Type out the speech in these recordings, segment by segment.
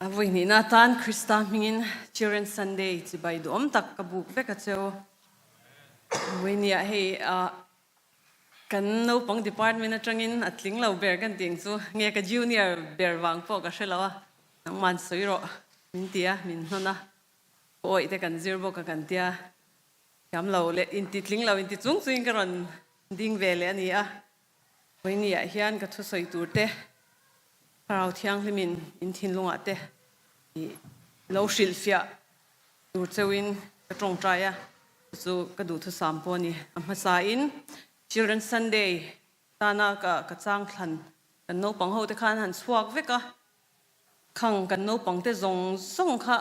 A vawi hnihna atan Krista hmingin Children's Sunday chibai duhawm tak ka buk vek a cheu. Vawinia hei kan naupang department atangin a tling lo ber kan tih ang chu nge ka junior ber vang pawh ka hre lo a, nangman sawi rawh min ti a, min hnawn a, ka awih te kan zir bawk a kan tia, thiam lo leh inti tling lo inti chung chungin ka rawn ding ve leh a ni a. Vawinia hian ka thusawi tur te Thlarau Thianghlimin in thinlungah te i lo hrilhfiah tur cheuhin ka tawngtai a, chu chu ka duhthusam pawh a ni. A hmasain Children's Sunday tana ka ka chang thlan kan naupang ho te khan han chhuak vek a, khang kan naupang te zawng zawng kha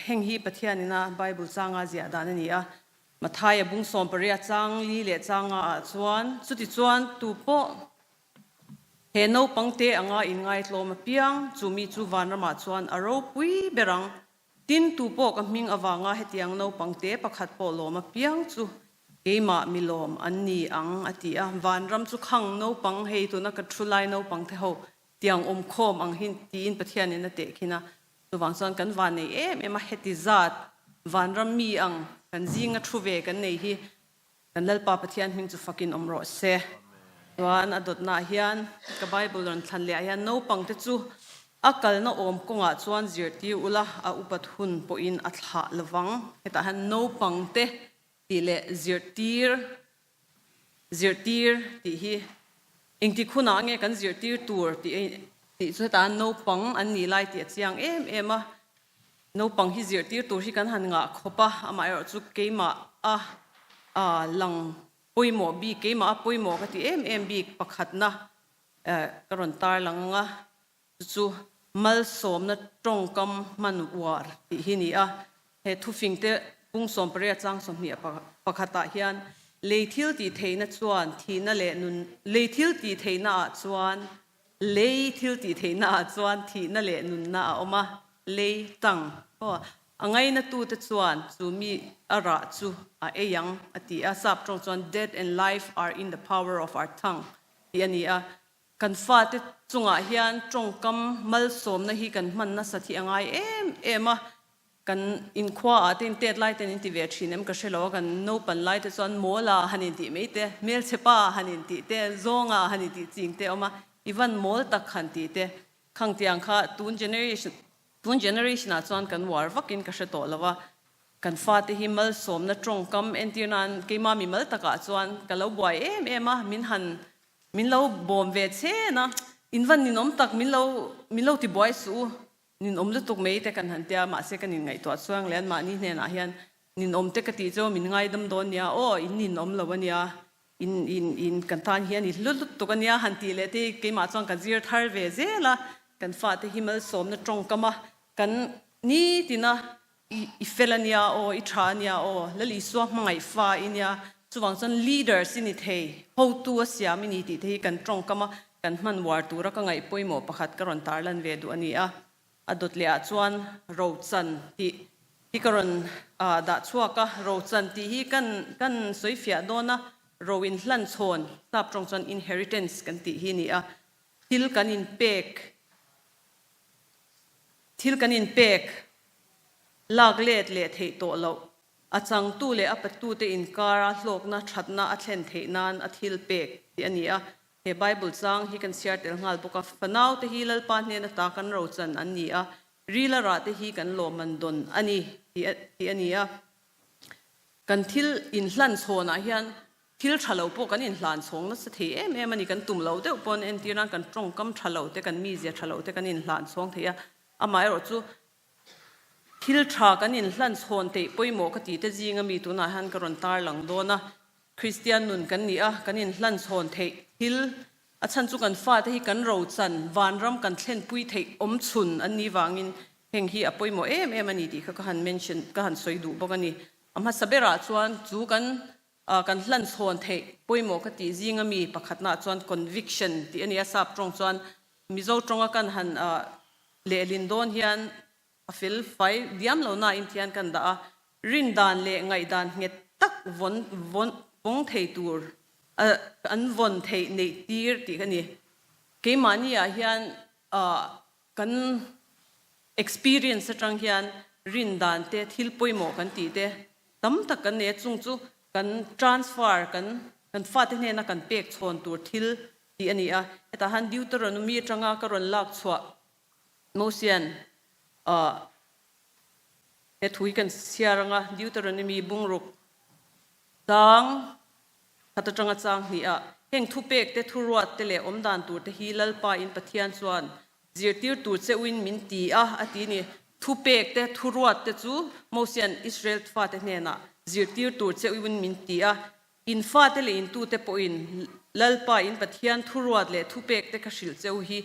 Heng hi Pathian ina Bible changa ziah dan a ni a. Mathaia bung 18 chang li leh changa ah chuan, Chutichuan tu pawh he naupang te anga inngaitlawm apiang, chu mi chu vanramah chuan a ropui ber ang. Tin, tu pawh ka hming avanga hetiang naupang te pakhat pawh lawm apiang chu keimah mi lawm an ni ang, a ti a. Vanram chu khang naupang, hei tuna ka thu lai naupang te ho tiang awmkhawm ang hi tiin Pathianin a tehkhin a. Chuvang chuan kan van nei em em a, heti zat vanram mi ang kan zinga thu ve kan nei hi kan Lalpa Pathian hming chu fakin awm rawh se. Chuan a dawtnaah hian ka Bible rawn thlan leh ah hian naupangte chu a kalna awm kawngah chuan zirtir ula a upat hun pawhin a thlah lovang. Hetah hian naupangte tih leh zirtir Zirtir tih hi engtik hunah nge kan zirtir tur tih tih chu hetah naupang an nih lai tih a chiang em em a. Naupang hi zirtir tur hi kan han ngah khawp a, amaherawh chu keimah a lang pawimawh bik, keimah a pawimawh ka ti em em bik pakhatna ka rawn tarlang ang a. Chu chu malsawmna tawngkam hman uar tih hi ni a. He thufingte pung 18 chang 20 pakhatah hian lei thil tih theihna chuan thihna leh nun lei thil tih theihna ah chuan lei thil tih theihna ah chuan thihna leh nunna a awm a, lei tang aw a ngainatute chuan chu mi a rah chu a ei ang a ti a. Sap tawng chuan death and life are in the power of our tongue tih a ni a. Kan fate chungah hian tawngkam malsawmna hi kan hman nasat hi a ngai em em a, kan inkhua ah te intet lai ten inti ve thin em ka hre lo a, kan naupan lai te chuan mawl ah han intih mai te, hmelchhe pa han intih te, zawng ah han intih ching te a awm a, i van mawl tak han tih te, khang tiang kha tun generation tun generation ah chuan kan uar vak in ka hre tawh lo a, kan fate hi malsawmna tawngkam entir nan keimah mimal takah chuan ka lo buai em em a, min han Min lo bawm ve chen a, in van ninawm tak min lo min lo ti buai suh u, ninawm lutuk mai te kan han tia, mahse kan inngaihtuah chuang leh an mahni hnenah hian ninawm te ka tih chu min ngaidam dawn nia aw, in ninawm lo ania, in in in kan tan hian i hlu lutuk ania han tih leh te hi keimah chuan ka zir thar ve zel a, kan fate hi malsawmna tawngkam a kan nitina I fel a nia aw, i tha a nia aw, Lal Isua hmangaih fa i nia, chuvang chuan leaders i ni thei, hotu a siam i ni tih te hi kan tawngkam a, kan hman uar tura ka ngaih pawimawh pakhat ka rawn tarlan ve duh a ni a. A dawt leh ah chuan rochan tih hi ka rawn dah chhuak a, rochan tih hi kan kan sawi fiah dawn a, ro in hlan chhawn, sap tawng chuan inheritance kan tih hi a ni a, thil kan inpek, Thil kan inpek lak let leh theih tawh loh, a changtu leh a patute inkara hlawkna thatna a thlen theih nan a thil pek tih a ni a. He Bible chang hi kan chhiar tel nghal bawk a, Fanaute hi Lalpa hnen ata kan rochan an ni a, rila rahte hi kan lawmman dawn a ni tih a ni a. Kan thil inhlan chhawnah hian thil tha lo pawh kan inhlan chhawng nasa thei em em a ni. Kan tum lo deuh pawn entir nan kan tawngkam tha lo te, kan mizia tha lo te kan inhlan chhawng thei a. Amaherawh chu thil tha kan inhlan chhawn theih pawimawh ka tih te zinga mi tunah hian ka rawn tarlang dawn a. Kristian nun kan ni a, kan inhlan chhawn theih thil a chhan chu kan fate hi kan rochan vanram kan thlenpui theih awmchhun an nih vangin Heng hi a pawimawh em em a ni tih kha ka han mention, ka han sawi duh bawk a ni. A hmasa berah chuan chu kan kan hlan chhawn theih pawimawh ka tih zinga mi pakhatnaah chuan conviction tih a ni a, sap tawng chuan Mizo tawnga kan han lehlin dawn hian a fel fai diam lo nain thian kan dah a, rindan leh ngaihdan nghet tak vawn vawn vawng thei tur an vawn theih neih tir tih ka ni. Keimahni ah hian Kan Experience atang hian rin dan te, thil pawimawh kan tih te tam tak kan nei a, chung chu kan transfer, kan kan fate hnena kan pek chhawn tur thil tih a ni a. Hetah han Deuteronomy atanga ka rawn lak chhuah Mosian ah he thu hi kan chhiar anga Deuteronomy bungruk chang khat atanga chang hnih ah heng thupek te thuruat te leh awmdan tur te hi Lalpa in Pathian chuan zirtir tur cheu in min ti a a ti ni. Thupek te thuruat te chu Mosian Israel fate hnenah zirtir tur cheu in min ti a, in fate leh in tute pawhin Lalpa in Pathian thuruat leh thupek te ka hrilh cheu hi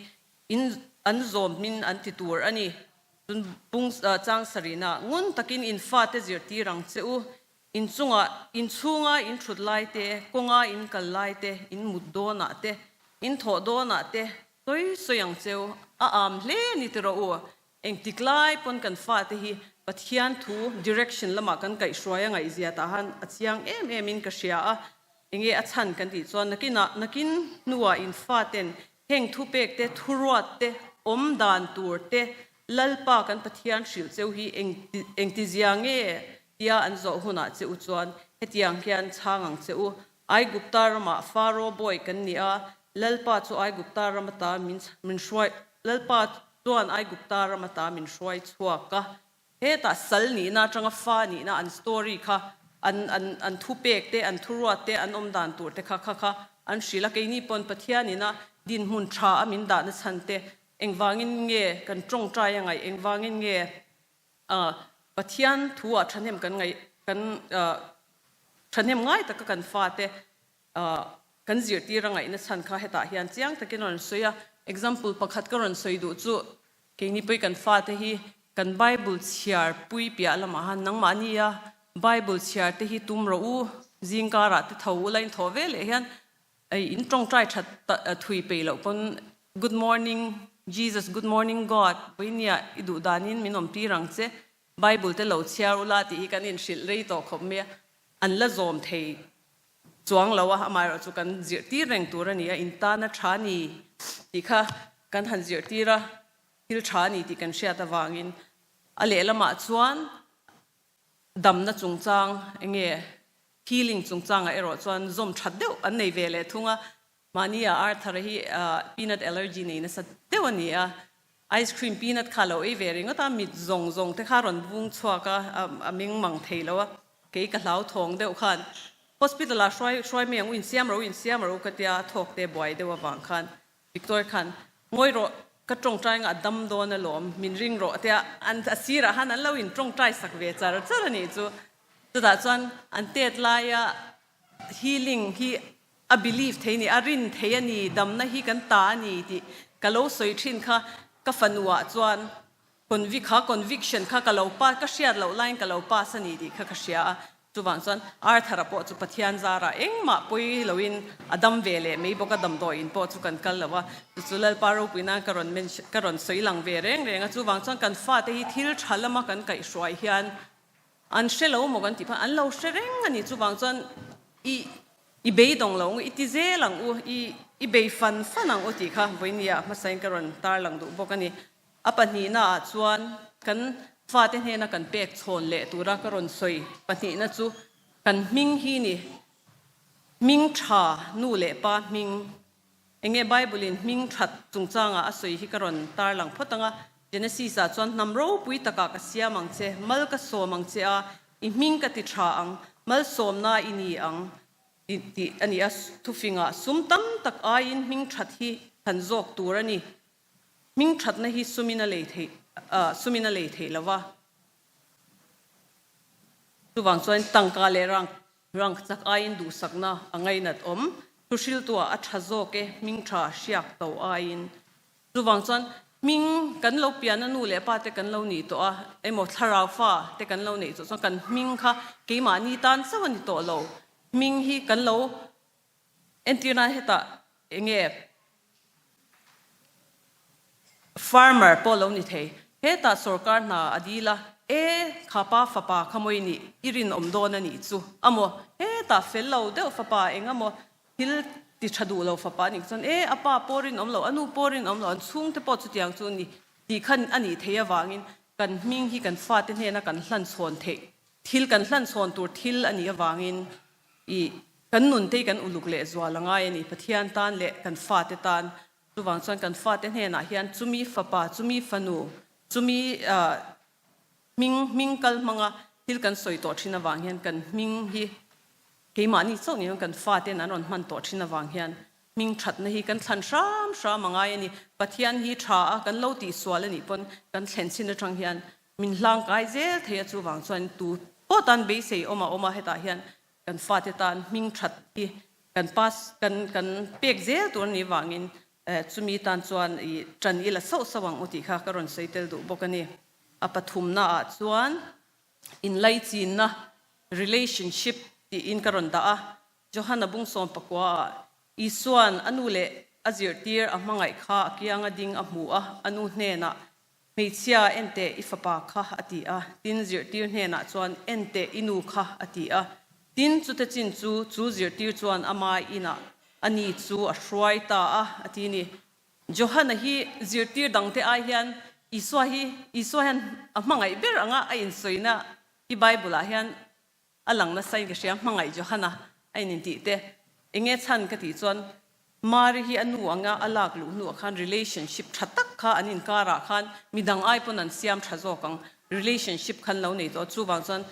In an zawm hmin an ti tur a ni. Chun bung chang sarihna ngun takin in fate zirtir ang che u. In chungah, in chhunga in thut lai te, kawnga in kal lai te, in mut dawnah te, in thawh dawnah te sawi sawi ang che u. A am hle a ni tiraw u. Engtik lai pawn kan fate hi Pathian thu direction lamah kan kaihhruai a ngaihzia tah han a chiang em em in ka hria a. Enge a chhan kan tih chuan nakinah, nakin hnuah in faten Heng thupek te, thuruat te, awm dan tur te, Lalpa kan Pathian hrilh cheu hi engtizia nge tia an zawh hunah che u chuan hetiang hian chhang ang che u. Aigupta ramah Faro bawi kan ni a, Lalpa chu Aigupta ram ata min min hruai Lalpa chuan Aigupta ram ata min hruai chhuak a. Hetah sal nihna atanga fa nihna an story kha an an an thupek te, an thuruat te, an awm dan tur te kha kha kha an hrilh a. Keini pawn Pathianina dinhmun tha a min dahna chhan te engvangin nge kan tawngtai a ngaih, engvangin nge Pathian thu ah thahnem kan ngaih kan thahnem ngai taka kan fate kan zirtir a ngaihna chhan kha hetah hian chiang takin a rawn sawi a. Example pakhat ka rawn sawi duh chu Keini pawh kan fate hi kan Bible chhiar pui piah lamah han nangmahni a Bible chhiar te hi tum rawh u, zingkarah te tho ula in thawh ve leh hian ei in tawngtai that thui peih loh pawn Good morning Jesus, Good morning God, vawinia i duh danin min awm tir ang che, Bible te lo chhiar ula tih hi kan inhrilh rei tawh khawp mai a, an la zawm thei chuang lo a, amaherawh chu kan zirhtir reng tur a ni a, in tana tha ni tih kha kan han zirhtir a, thil tha ni tih kan hriat avangin a lehlamah chuan damna chungchang eng nge healing chungchangah erawh chuan zawm that deuh an nei ve leh thung a, mahni ah Arthur hi peanut allergy nei nasa deuh a ni a, ice cream peanut kha lo ei ve ringawt a, mit zawng zawng te kha rawn vung chhuak a, a meng mang thei lo a, kei ka hlauthawng deuh khan hospital ah hruai hruai mai ang u insiam ro insiam ro ka tia thawk te buai deuh avang khan Victoria khan ngawi rawh ka tawngtai nga a dam dawn alawm min ring rawh tia an a sirah khan an lo in tawngtai sak ve char char a nih chu chutah chuan an tet laia healing hi a believe thei ni, a rin thei a ni, damna hi kan ta a ni tih ka lo sawi thin kha ka fanu ah chuan convic kha conviction kha ka lo pass ka hriat loh laiin ka lo pass a ni tih kha ka hria a, chuvang chuan Arthur-a pawh chu Pathian zarah engmah pawi loin a dam ve leh mai bawk a, damdawiin pawh chu kan kal lo a, chu chu Lalpa ropui nan ka rawn mention ka rawn sawi lang ve reng reng a, chuvang chuan kan fate hi thil tha lama kan kaihhruai hian An hre lo maw kan tih phan, an lo hre reng a ni. Chuvang chuan i i beidawng lo ang u, i ti zel ang u, i i bei fan fan ang u tih kha vawinia hmasain ka rawn tarlang duh bawk a ni. A pahnihna ah chuan kan fate hnena kan pek chhawn leh tura ka rawn sawi pahnihna chu kan hming hi ni. Hming tha nu leh pa hming Enge Bible-in hming that chungchangah a sawi hi ka rawn tarlang phawt ang a, Genesis-ah chuan hnam ropui takah ka siam ang che, mal ka sawm ang che a, i hming ka ti tha ang, malsawmna i ni ang tih tih a ni a, thufingah sum tam tak aiin hming that hi than zawk tur a ni. Hming thatna hi sumin a lei theih, sumin a lei theih lo va. Chuvang chuan tangka leh rang rang chak aiin duhsakna a ngainat awm. Thuhriltuah a tha zawk e, hming tha hriak to aiin. Chuvang chuan hming kan lo piana nu leh pa te kan lo nih tawh a, emaw thlarau fa te kan lo neih tawh chuan kan hming kha keimahni tan chauh a ni tawh lo. Hming hi kan lo Entir nan hetah enge farmer pawh lo ni thei. Hetah sorkar hna a dil a, e kha pa fapa kha mawi nih i rinawm dawn a nih chu a maw? Hetah fel lo deuh fapa eng a maw thil ti tha duh lo fapa a nih chuan e a pa pawh rinawm lo, a nu pawh rinawm lo, an chhungte pawh chutiang chu ni. Tih khan a nih theih avangin kan hming hi kan fate hnena kan hlan chhawn theih thil, kan hlan chhawn tur thil a nih avangin i kan nunte hi kan uluk leh zual a ngai a ni. Pathian tan leh kan fate tan. Chuvang chuan kan fate hnenah hian chumi fapa, chumi fanu, chumi hming hming kal hmanga thil kan sawi tawh thin avang hian kan hming hi keimahni chauh niin kan faten an rawn hman tawh thin avang hian Hming thatna hi kan thlan hram hram a ngai a ni. Pathian hi tha a, kan lo tihsual a nih pawn kan thlen chin atang hian min hlang kai zel thei a, chuvang chuan tu pawh tan beisei awm a awm a, hetah hian kan fate tan hming that hi kan pass kan kan pek zel tur a nih vangin chumi tan chuan i tan ila sauh sauh ang u tih kha ka rawn sawi tel duh bawk a ni. A pathumna ah chuan inlaichinna, relationship, tiin ka rawn dah a, Johana bung 19 ah Isua'n a nu leh a zirhtir a hmangaih kha a kianga ding a hmu a, a nu hnenah, Hmeichhia, enteh i fapa kha, a ti a. Tin, zirhtir hnenah chuan, Enteh i nu kha, a ti a. Tin, chute chin chu, chu zirhtir chuan ama inah a ni chu a hruai ta a, a ti ni. Johana hi zirhtir dangte ai hian Isua hi Isua hian a hmangaih ber anga a insawina hi Bible-ah hian A lang nasa in ka hria, hmangaih Johana a in intih te. Enge chhan ka tih chuan Mari hi a nu anga a lak luh hnuah khan relationship tha tak kha an inkarah khan midang ai pawn an siam tha zawk ang, relationship khan lo nei tawh. Chuvang chuan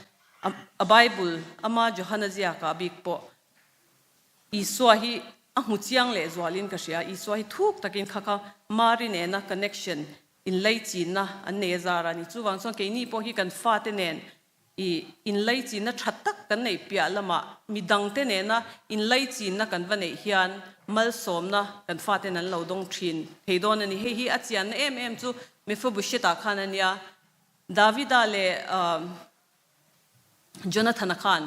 a Bible ama Johana ziakah bik pawh Isua hi a hmu chiang leh zualin ka hria. Isua hi thuk takin kha kha Mari nena connection inlaichinna an nei a zar a ni. Chuvang chuan keini pawh hi kan fate nen I inlaichinna tha tak kan neih piah lamah midangte nena inlaichinna kan va neih hian malsawmna kan faten an lo dawng thin thei dawn a ni. Hei hi a chianna em em chu Mephibosheth-ah khan a nia. Davida leh Jonathana khan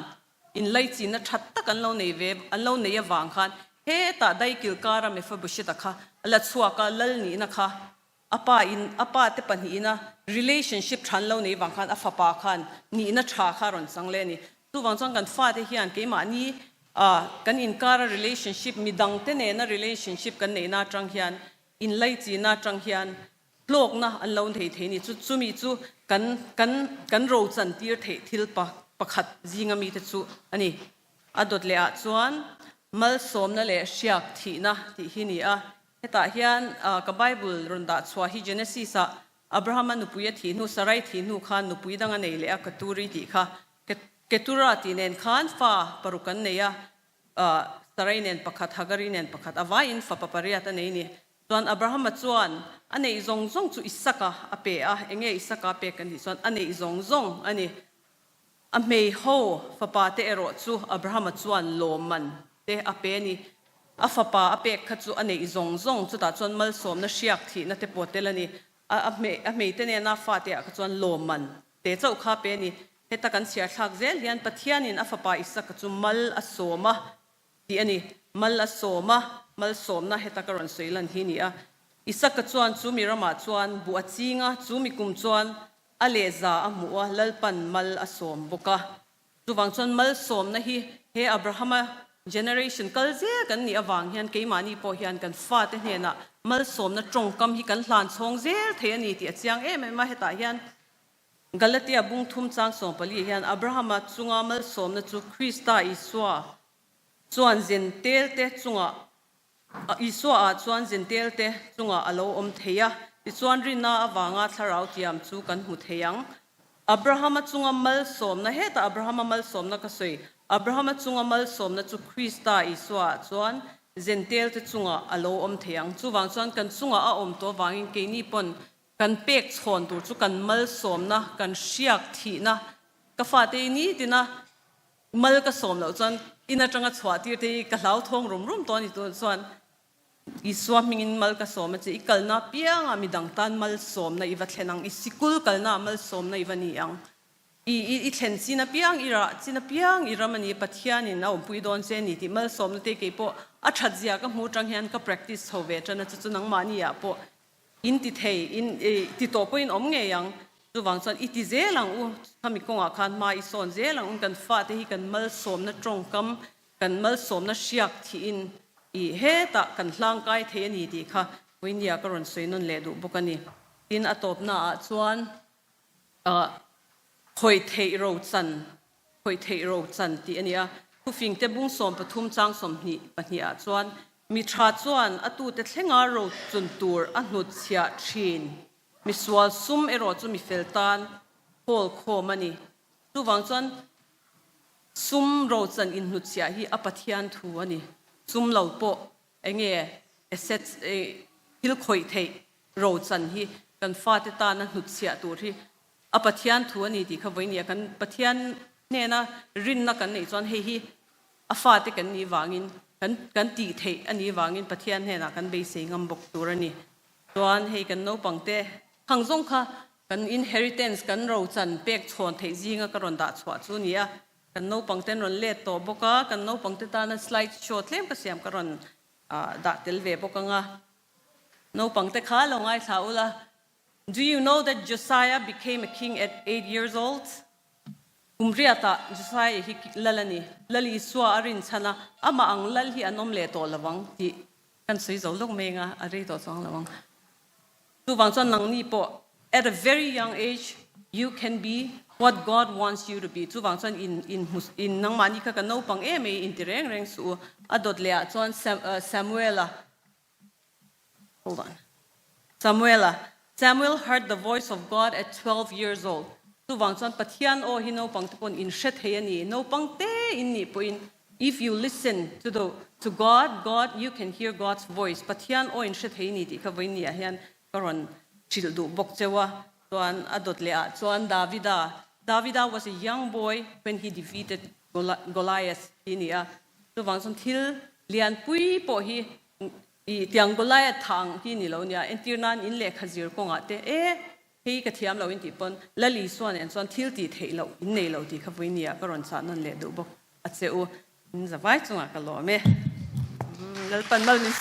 inlaichinna tha tak an lo nei ve an lo nei avang khan hetah daikil kara Mephibosheth-a kha a la chhuak a, lal nihna kha A pa in a pa te pahnihin a relationship tha an lo nei vang khan a fapa khan nihna tha kha a rawn chang leh a ni. Chuvang chuan kan fate hian keimahni ah kan inkara relationship midang te nena relationship kan neihna atang hian inlaichinna atang hian hlawkna an lo nei thei a ni. Chu chumi chu kan kan kan rochan tir theih thil pa pakhat zinga mite chu a ni. A dawt leh ah chuan malsawmna leh hriak thihna tih hi ni a. Hetah hian ka Bible rawn dah chhuah hi Genesis ah Abraham-a nupui a thih hnu, Sarai thih hnu khan nupui dang a nei leh a, Keturi tih kha. Ketura tih nen khan fa paruk an nei a, Sarai nen pakhat, Hagari nen pakhat, a vaiin fapa pariat a nei ni. Chuan Abraham-a chuan a neih zawng zawng chu Isaka a pe a, enge Isaka a pek kan tih chuan a neih zawng zawng a ni. A hmeiho fapa te erawh chu Abrahama chuan lawmman te a pe a ni. A fapa a pek kha chu a neih zawng zawng, chutah chuan malsawmna hriak thihna te pawh tel a ni. A a hmeite nena fate ah kha chuan lawmman te chauh kha a pe a ni. Heta kan chhiar thlak zel hian Pathianin a fapa Isaka chu mal a sawm a tih a ni. Mal a sawm a, malsawmna heta ka rawn sawi lan hi a ni a. Isaka chuan chu mi ramah chuan buh a ching a, chu mi kum chuan A lehza a hmuh a, Lalpan mal a sawm bawk a. Chuvang chuan malsawmna hi he Abrahama generation kal zel kan nih avang hian keimahni pawh hian kan fate hnenah malsawmna tawngkam hi kan hlan chhawng zel thei a ni tih a chiang em em a. Hetah hian Galatia bung thum chang 14 hian Abrahama chunga malsawmna chu Krista Isua chuan zentelte chungah Isua ah chuan Zentelte chungah a lo awm thei a, tichuan rinna avanga thlarau tiam chu kan hmu thei ang. Abrahama chunga malsawmna, hetah Abrahama malsawmna ka sawi, Abrahama chunga malsawmna chu Krista Isua ah chuan Zentelte chungah a lo awm thei ang. Chuvang chuan kan chungah a awm tawh avangin keini pawn kan pek chhawn tur chu kan malsawmna, kan hriak thihna, ka fate i nitina Mal ka sawm loh chuan in atanga chhuah tir te hi ka hlauthawng rum rum tawh a ni tun chuan Isua hmingin mal ka sawm a che, i kalna apiangah midang tan malsawmna i va thlen ang, i sikul kalnaah malsawmna i va ni ang, i i thlen chin apiang, i rah chin apiang i ram a ni, Pathianin a awmpui dawn che a ni tih malsawmna te keipawh a that zia ka hmu atang hian ka practice chho ve tan a, chu chu nangmahni ah pawh In ti thei, in ti tawh pawhin awm ngei ang. Chuvang chuan i ti zel ang u, khami kawngah khan hma i sawn zel ang u, kan fate hi kan malsawmna tawngkam, kan malsawmna hriak thihin i hetah kan hlangkai thei a ni tih kha Vawinia ka rawn sawi nawn leh duh bawk a ni. Tin, a tawpnaah chuan khawih theih ro chan, khawih theih ro chan tih a ni a. Thufingte bung 13 chang 22 ah chuan mi tha chuan a tute thlenga ro chun tur a hnutchhiah thin. Misual sum erawh chu mifel tan khawl khawm a ni. Chuvang chuan sum ro chan inhnutchhiah hi a Pathian thu a ni. Sum lo pawh enge assets thil khawih theih ro chan hi kan fate tana hnutchhiah tur hi a Pathian thu a ni tih kha vawinia kan Pathian hnena rinna kan neih chuan hei hi a fate kan nih vangin kan kan tih theih a nih vangin Pathian hnenah kan beisei ngam bawk tur a ni. Chuan hei kan naupangte khang zawng kha Kan inheritance kan rochan pek chhawn theih zinga ka rawn dah chhuah chu a ni a, kan naupang ten rawn let tawh bawk a, kan naupang te tana slide show tlem ka siam ka rawn dah tel ve bawk ang a. Naupang te kha lo ngaithla ula, Do you know that Josiah became a king at 8 years old? Kum riatah Josiah hi lal a ni. Lal Isua a rinchhan a, amah ang lal hi an awm leh tawh lo ang tih kan sawi zo lawk mai anga a rei tawh chuang lo ang. Chuvang chuan nangni pawh at a very young age you can be what God wants you to be. Chuvang chuan in in hmu in nangmahni kha ka naupang em ei inti reng reng suh u. A dawt leh ah chuan Samuela hold on Samuela Samuel heard the voice of God at 12 years old. Chuvang chuan Pathian aw hi naupang te pawn in hre thei a ni. Naupang te in nih pawhin if you listen to the to God, God you can hear God's voice. Pathian aw in hre thei ni tih kha vawiin ni ah hian ka rawn hrilh duh bawk cheu a. Chuan a dawt leh ah chuan Davida Davida was a young boy when he defeated Goliath hi ni a. Chuvang chuan thil lianpui pawh hi i tiang Goliath thang hi ni lo nia. Entir nan in lehkha zir kawngah te e hei ka thiam lo in tih pawn Lal Isua nen chuan thil tih theih loh in nei lo tih kha vawiin ni ah ka rawn chah nawn leh duh bawk a che u. In zavai chungah ka lawm e. Lalpan mal min.